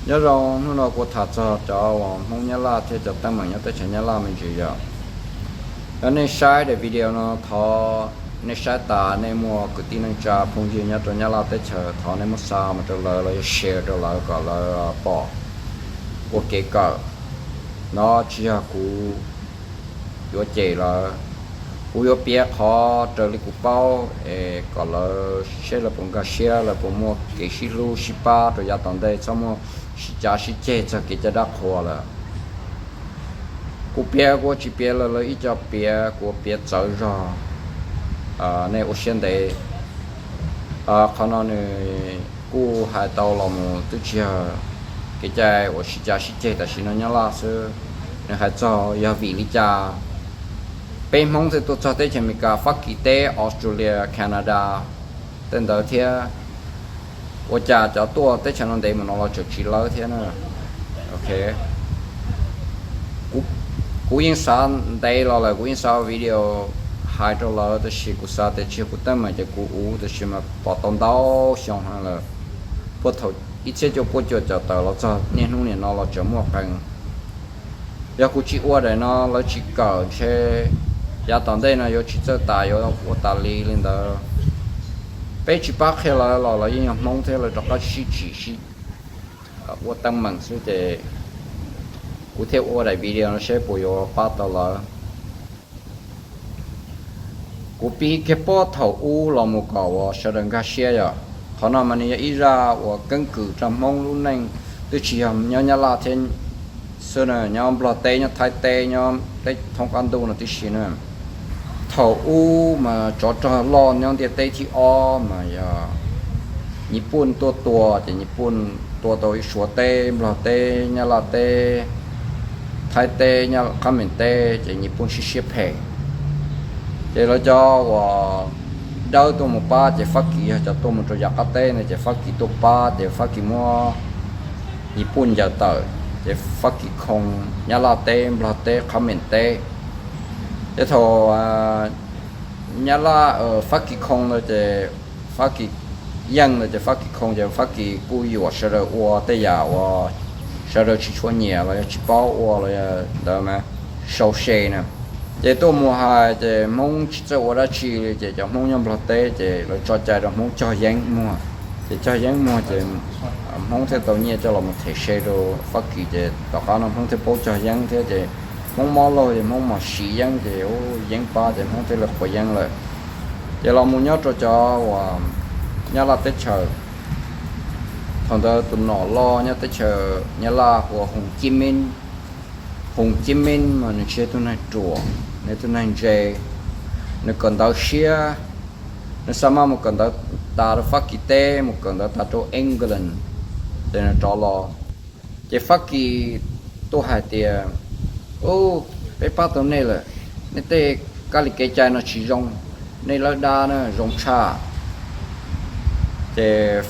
Nyob zoo, hnub no kuv tham txog cov uas Hmoob Nyab Laj thiab cov teeb meem nyob teb chaws Nyab Laj me ntsis yom. Yog nej saib daim video no, thov nej saib tas nej muaj kwv tij neej tsa phooj ywg nyob rau Nyab Laj teb chaws, thov nej muab xa mus rau lawv los yog share rau lawv kom lawv pom ua kev kawm. No tsis yog kuv yuav cem lawv, kuv yuav piav qhov raws li kuv paub es kom lawv seb lawv puas nkag siab, lawv puas muaj kev sib hlub sib pab rau yav tom ntej, txhob muaj sib cav sib ceg txog kev cai dab qhuas lawm. Kuv piav kuv tsis piav lawv lawv ib co piav, kuv piav txawv zog, nej ua siab ntev. Qhov no nws kuj hais tau los mus twb tsis yog kev cai uas sib cav sib ceg tam sim no nyob Laj xwb. Nws hais txog yog vim li cas peb Hmoob thiaj tuaj txog teb chaws Amelikas, Fab Kis teb, Australia, Canada tej ntawd thiab, ua cas cov tuaj teb chaws no ntev mus no los tseem tsis lawb thiab na. Ok, kuv yeej xav ntev los lawm, kuv yeej xav video hais rau lawv, tab sis kuv xav tias tsis yog kuv teeb meem ces kuv ua, tab sis mas pom tau ntau xyoo heev lawm, puag thaum ib txhiab cuaj puas cuaj caum tawm los txog niaj hnub nim no los tseem muaj qee. Yog kuv tsis ua daim no, lawv tsis kawm ntshe yav tom ntej no yuav tsis txawj tas, yuav ua tas li li ntawd. Peb tsis pab qhia lawv los lawv yeej yog Hmoob thiab, lawv rov qab sib tsim sib ua teeb meem xwb ces kuv thiaj ua daim video no seb puas yuav pab tau lawv. Kuv piv kiag puag thaum ub los mus kom uas sawv daws nkag siab yom. Qhov no mas nws yog ib zaj uas keeb kwm rau Hmoob lub neej, twb tsis yog nyob Nyab Laj thiab xwb na, nyob Nplog teb, nyob Thaib teb, nyob teb thoob qab ntuj no tib si na. Thaum ub mas tsov rog loj nyob ntiaj teb thib ob mas yog Nyij Pooj tuaj tua, ces Nyij Pooj tua tau ib suav teb, Nplog teb, Nyab Laj teb, Thaib teb, Nyab Qhab Meem teb, ces Nyij Pooj siab siab phem. Ces lawv cov uas dawb tuaj mus pab, ces Fab Kis yog cov tuaj mus rau yav qab teb na, ces Fab Kis tuaj pab, ces Fab Kis muab Nyij Pooj ncaws tawm, ces Fab Kis khoo Nyab Laj teb, Nplog teb, Qhab Meem teb. Ces thaum Nyab Laj, Fab Kis khoo ntawd ces Fab Kis yeej ntawd ces Fab Kis khoo ces Fab Kis kuj yuam sawv daws ua tej yam uas sawv daws tsis tshua nyiam los yog tsis paub ua los yog ntawd mas sau se na. Ces tuaj mus hais ces Hmoob tsis txawj ua dab tsi li, ces cov Hmoob nyob Nplog teb ces lawv tso cai rau Hmoob cog yeeb muag. Ces cog yeeb muag ces Hmoob thiaj tau nyiaj coj los mus them se rau Fab Kis, ces tom qab no Hmoob thiaj paub cog yeeb thiab, ces Hmoob mob laug ces Hmoob mos siv yeeb ces yeeb pab ces Hmoob thiaj li quav yeeb lawm. Ces los mus nyob rau cov uas Nyab Laj teb chaws, thaum ntawd tus nom loj nyob teb chaws Nyab Laj hu ua Hoo Cib Mib. Hoo Cib Mib mas nws tsis yog tug neeg ruam, nws tug neeg ntse, nws kawm ntawv siab, nws xav mas mus kawm ntawv tas rau Fab Kis teb, mus kawm ntawv tas rau England, ces nws rov los. Ces Fab Kis tuaj hais tias, u, peb pab tau nej lawm, nej tej kab li kev cai no tsis zoo, nej lawb dab na zoo tshaj. Ces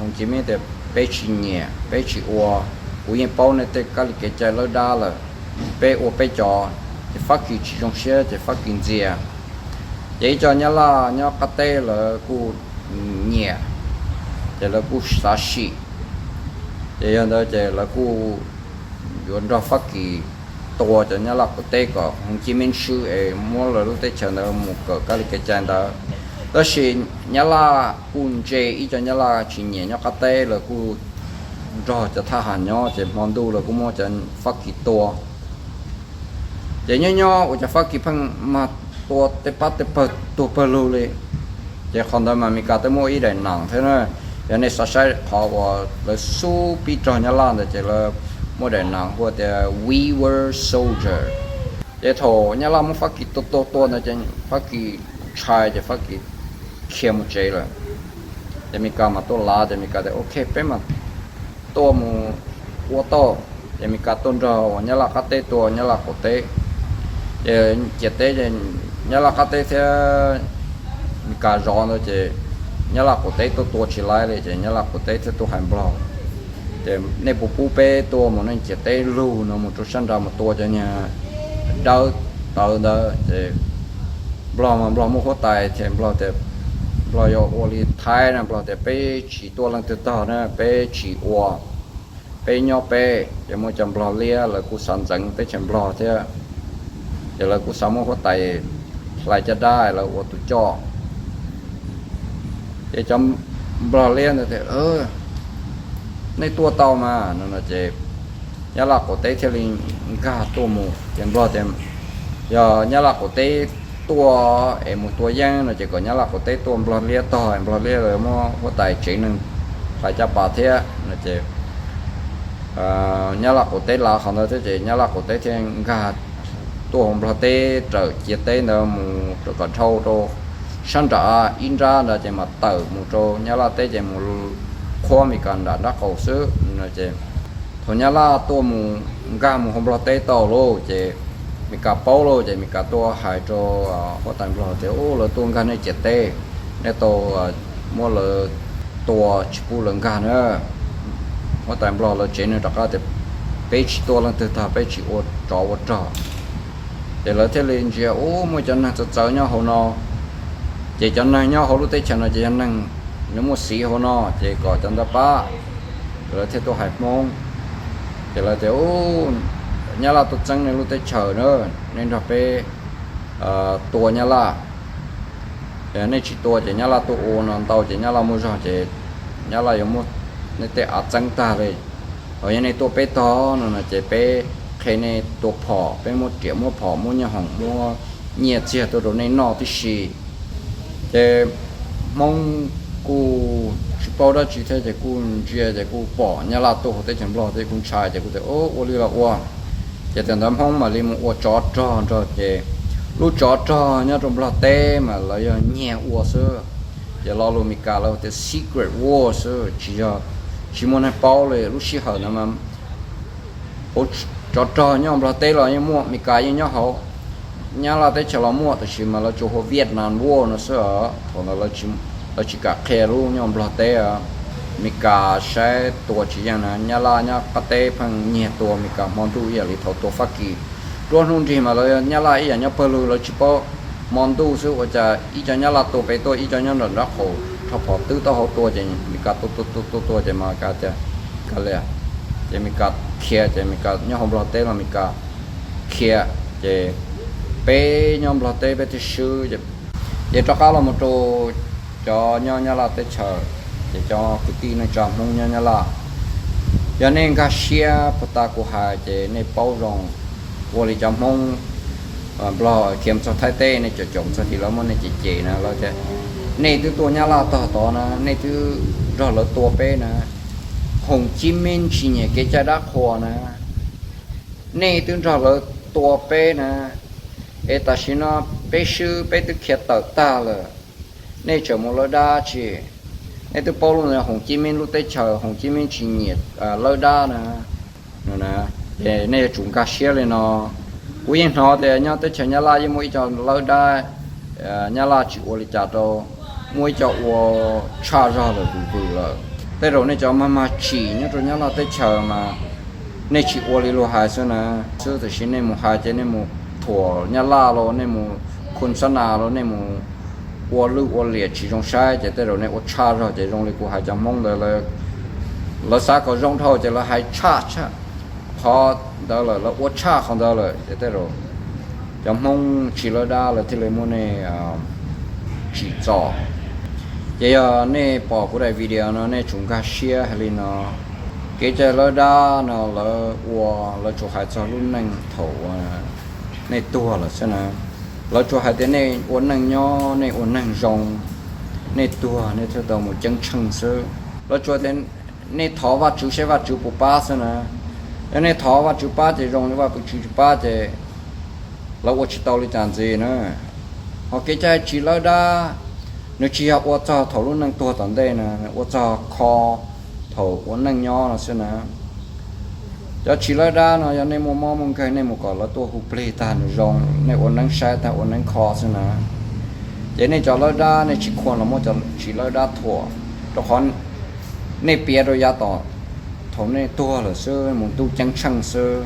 Hoo Cib Mib tias peb tsis nyiam, peb tsis ua, kuv yeej paub nej tej kab li kev cai lawb dab lawm, peb ua peb cov. Ces Fab Kis tsis zoo siab ces Fab Kis ntxias. Ces ib co Nyab Laj nyob qab teb lawv kuj nyiam, ces lawv kuj xav sim. Ces yog ntawd ces lawv kuj yuav nrog Fab Kis tua cov Nyab Laj qaum teb kom Hoo Cib Mib swb es muab lawv lub teb chaws ntawd mus kawm kab li kev cai ntawd. Tab sis Nyab Laj kuj ntse, ib co Nyab Laj tsis nyiam nyob qab teb lawv kuj nrog cov thab ham nyob, ces hmo ntuj lawv kuj muab cov Fab Kis tua. Ces nyob nyob ua cov Fab Kis pheej mag tua tej pab tej pawg tuag pawg lug li. Ces qhov ntawd mas Amelikas twb muaj ib daim nas thiab na. Yog nej xav saib qhov uas lawv xub pib rog Nyab Laj ntawd ces lawv muaj daim nas hu tias We Were Soldier. Ces thaum Nyab Laj muab Fab Kis tua tua tua ntawd ces Fab Kis ntshai ces Fab Kis khiav mus tsev lawm. Ces Amelikas mas tuaj lav, ces Amelikas tias ok, peb mas tuaj mus ua tau. Ces Amelikas tuaj nrog uas Nyab Laj qab teb tua Nyab Laj qaum teb. Ces ciam teb ces Nyab Laj qab teb thiab Amelikas zov ntawd ces Nyab Laj qaum teb tuaj tua tsis laib li, ces Nyab Laj qaum teb thiaj tuaj hais Nplog tias nej puas pub peb tuaj mus nej ciam teb lug no mus rau sab nrad mus tua cov niag dawb tawv ntawd. Ces Nplog mas Nplog muaj huab tais, ces Nplog tias, Nplog yuav ua li Thaib na, Nplog tias peb tsis tua leej twg tog na, peb tsis ua. peb nyob peb ces muaj cov nplog liab lawv kuj xav ntxeev teb chaws nplog thiab, ces lawv kuj xav muab huab tais hlais caj dab lawv ua tus coj. Ces cov nplog liab ntawd tias, nej tuaj tau mas no no ces nyab laj qaum teb thiaj li nkag tuaj mus ces nplog tias, yog nyab laj qaum teb tuaj es mus tua yeeb no ces kom nyab laj qaum teb tuaj nplog liab tog, nplog liab lawv muab huab tais tsev neeg hlais caj pas thiab no ces nyab laj qaum teb lav qhov ntawd thiab ces nyab laj qaum teb thiaj nkag tuaj hauv nplog teb raws ciam teb ntawd mus rau kom dhau rau sab nram ib nrab ntawd ces mam tawm mus rau nyab laj teb ces mus qhuab Mes Kas nram nraub qaum xwb no ces thaum nyab laj tuaj mus nkag mus hauv nplog teb tau lauj ces Mes Kas paub lauj ces Mes Kas tuaj hais rau huab tais nplog tias, u, lawv tuaj nkag nej ciam teb, nej tau muab lawv tua tsis pub lawv nkag na. Huab tais nplog lawv tsev neeg rov qab tias, peb tsis tua leej twg tag, peb tsis ua tsov ua rog. Ces lawv thiaj li ntsia, u, muaj cov neeg txawv txawv nyob hauv no, ces cov neeg nyob hauv lub teb chaws no ces yog neeg nws muaj xiv hauv no ces kom cov ntawd pab. Lawv thiaj tuaj hais Hmoob, ces lawv tias, u, nyab laj tuaj txeeb nej lub teb chaws na, nej nrog peb tua nyab laj. Nej tsis tua ces nyab laj tuaj ua no ntau ces nyab laj muaj zog ces nyab laj yuav muab nej tej av txeeb tag li. Hos yog nej tuaj peb tog no no ces peb qhia nej tua phom, peb muab riam muab phom muab nyiaj hoom muab nyiaj txiag tuaj rau nej noj tib si. Ces Hmoob kuj tsis paub dab tsi thiab ces kuj ntsia ces kuj pom nyab laj tuaj hauv teb chaws nplog thiab kuj ntshai ces kuj tias, ua li los ua. Ces thaum ntawd Hmoob mam li mus ua tsov rog nrog ces lub tsov rog nyob rau nplog teb mas lawv yog nyiag ua xwb. Ces lo lus Mes Kas lawv tias secret war xwb, tsis yog, tsis muaj neeg paub li. Lub sij hawm ntawd mas hauv tsov rog nyob nplog teb los yeej muaj, Mes Kas yeej nyob hauv, nyab laj teb chaws los muaj, tab sis mas lawv tsuas hu Vietnam war no xwb os. Thaum ntawd lawv tsis kam qhia lub nyob nplog teb. Mes Kas saib tua tsis yeej na, nyab laj nyob qab teb pheej nyiag tua Mes Kas hmo ntuj ib yam li thaum tua Fab Kis. Ruab hnub nrig mas lawv nyab laj ib yam nyob pawg lug, lawv tsis paub. Hmo ntuj xwb ua cas ib co nyab laj tua pem tuaj, ib co nyob nram nraub qaum rho phom twb taub hau tua ces Mes Kas tua tua tua tua ces Mes Kas tias, ka li, ces Mes Kas khiav, ces Mes Kas nyob hauv nplog teb los Mes Kas khiav, ces peb nyob nplog teb peb thiaj swb. Ces rov qab los mus rau cov nyob nyab laj teb chaws, ces cov kwv tij neej tsa Hmoob nyob nyab laj, yog nej nkag siab puag ta kuv hais ces nej paub zoo, ua li cov Hmoob nplog khiav txog Thaib teb, nej caum caum txog tim lawv muab nej cem cem na, lawv tias, nej twb tuaj nyab laj tog tod na, nej twb nrog lawv tua peb na, Hồ Chí Minh tsis nyiam kev cai dab qhuas na, nej twb nrog lawv tua peb na, es tam sim no peb swb peb twb khiav tawm tag lawm, nej tseem mus lawv dab tsi? Nej twb paub lub Hồ Chí Minh lub teb chaws, Hồ Chí Minh tsis nyiam lawv dab na. Ces nej yuav tsum nkag siab li no. Kuv yeej hnov tias nyob teb chaws nyab laj yeej muaj ib co lawv dab, nyab laj tsis ua li cas rau, muaj ib co ua tshaj zog lawm vwm vwm lawm. Tej zaum nej cov mag mag tsim nyob rau nyab laj teb chaws mas nej tsis ua li luag hais xwb na, xwb tiam sis nej mus hais ces nej mus thuam nyab laj los nej mus khun xab nas los nej mus ua lwj ua liam tsis zoo saib ces tej zaum nej ua tshaj zog ces zoo li kuv hais cov Hmoob ntawd, lawv xav kom zoo dhau ces lawv hais tshaj qhov ntawd lawm, lawv ua tshaj qhov ntawd lawm ces tej zaum cov Hmoob tsis lawv dab lawv thiaj li muab nej tsim txom. Ces yog nej pom kuv daim video no nej tsum nkag siab hais li no, kev cai lawv dab no lawv ua, lawv tsuas hais txog lub neej thaum nej tuag lawm xwb na. Lawv tsuas hais tias nej ua neej nyob nej ua neeg zoo, nej tuag nej thiaj tau mus ceeb tsheej xwb. Lawv tsuas tias nej thov Vajtswv saib Vajtswv puas pab xwb na. Yog nej thov Vajtswv pab ces zoo, Vajtswv tsis pab ces lawv ua tsis tau li cas ntxiv na. Ho kev cai tsis lawv dab, nws tsis yog ua txog thaum lub neej tuag tom ntej na, ua txog kho thaum ua neej nyob no xwb na. Cov tsis lawv dab no yog nej muaj mob muaj nkeeg nej mus kom lawv tuaj hu plig tag nws zoo, nej ua neeb saib tag ua neeb kho xwb na. Ces nej cov lawv dab nej tsis khuam los muab cov tsis lawv dab thuam, rau qhov nej piav rau yav tom thaum nej tuag lawm xwb mus ntuj ceeb tsheej xwb,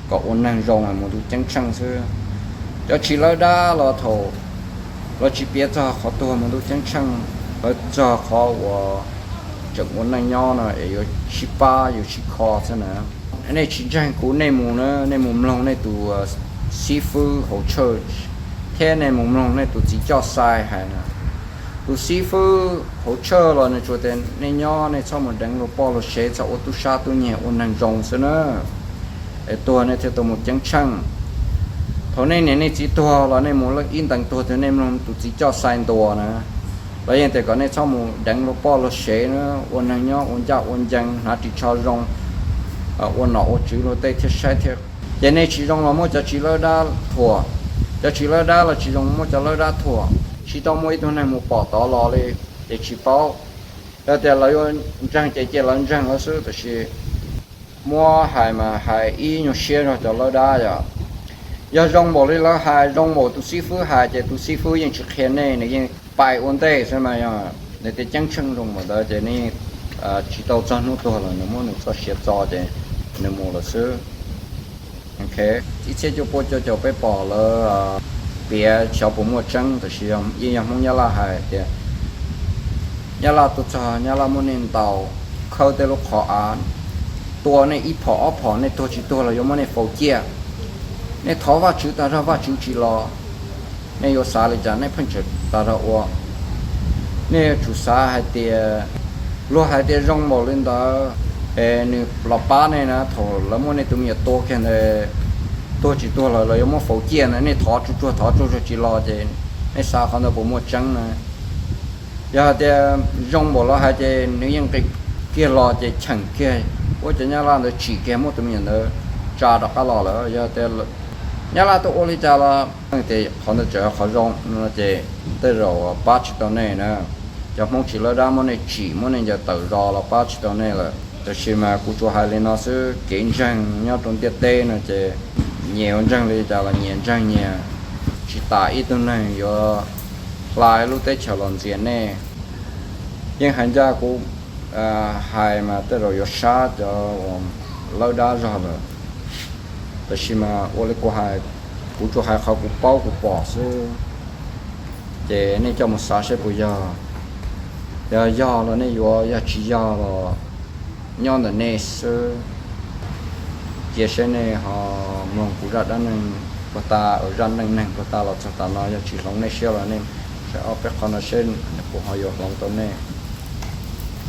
kom ua neeg zoo mus ntuj ceeb tsheej xwb. Cov tsis lawv dab los thaum lawv tsis piav txog qhov tuag mus ntuj ceeb tsheej, lawv txog qhov uas tseem ua neej nyob no es yuav sib pab yuav sib kho xwb na. Nej tsis ntseeg kuv nej mus na, nej mus mloog nej tus xib fwb hauv church thiab nej mus mloog nej tus txiv coj xai hais na. Tus xib fwb hauv church los nws tsuas tias nej nyob nej txhob mus deev luag poj luag sev, txhob ua tub sab tub nyiag, ua neeg zoo xwb na, es tuag nej thiaj tau mus ceeb tsheej. Thaum nej niam nej txiv tuag los nej mus ib ntees tuag twg nej mloog tus txiv coj xai ntuas na, los yeej tias kom nej txhob mus deev luag poj luag sev na, ua neeg nyob ua ncaj ua ncees, hnav ris tsho zoo, ua nom ua tswv luag tej thiaj saib thiab. Ces nej tsis zoo los muab cov tsis lawb dab thuam, cov tsis lawb dab los tsis zoo muab cov lawb dab thuam. Tsis tau muaj ib tug neeg mus pom tod los li, ces tsis paub. Yog tias lawv yuav ntseeg ces cia lawv ntseeg lawv xwb, tab sis muab hais mas hais ib nyuag siab zog cov lawb dab yom. Yog zoo npaum li lawv hais, zoo npaum tus xib fwb hais ces tus xib fwb yeej tsis qhia nej, nws yeej pais ua ntej xwb mas yog nws tias ceeb tsheej zoo npaum ntawd ces nws yeej tsis tau txog hnub tuag los nws muab nws txoj sia txo ces nws mus lawm xwb. Ib txhiab cuaj pua cuaj caum peb pom lawv piav xyov puas muaj tseeb, tab sis yeej yog Hmoob Nyab Laj hais tias Nyab Laj tuaj txog Nyab Laj muab nej ntaus, khawb tej lub qhov av, tua nej ib phom ob phom, nej tuag tsis tuag los yuav muab nej faus ciaj. Nej thov Vajtswv tas zog Vajtswv tsis los, nej yuav xav li cas nej pheej tseem tas zog ua. Nej yuav tsum xav hais tias luag hais tias zoo npaum li ntawd es nws los pab nej na, thaum lawv muab nej tus me nyuam tua kiag ntawd, tuag tsis tuag los lawv yuav muab faus ciaj ntawd, nej thov tsuj tsuag thov tsuj tsuag tsis los ces nej xav qhov ntawd puas muaj tseeb na? Yog hais tias zoo npaum lawv hais ces nws yeej nqis kiag los ces cheem kiag, ua cov Nyab Laj ntawd tsim kiag muab tus me nyuam ntawd tsa rov qab los lawm. Yog tias Nyab Laj tuaj ua li cas los tias qhov ntawd tseem yog qhov zoo no ces tej zaum pab tsis tau nej na. Cov Hmoob tsis lawb dab muab nej tsim muab nej ncaws tawm zos los pab tsis tau nej lawm. Tab sis mas kuv tsuas hais li no xwb, kev ntseeg nyob rau ntiaj teb no ces nyias yuav ntseeg li cas los nyias ntseeg nyias, tsis tas ib tug neeg yuav hla lub teb chaws los ntxias nej. Yeej hais ncaj kuv hais mas tej zaum yuav sab cov uas lawb dab zog lawm, tab sis mas ua li kuv hais, kuv tsuas hais qhov kuv paub kuv pom xwb, ces nej coj mus xav saib puas yog. Yog yog los nej yuav, yog tsis yog los nyob ntawm nej xwb. Cia saib nej ho mloog kuv zaj dab neeg puag ta, zaj neej neeg puag ta los txog tas no, yog tsis hloov nej siab los nej saib ob peb qho no seb nws puas ho yuav hloov tau nej.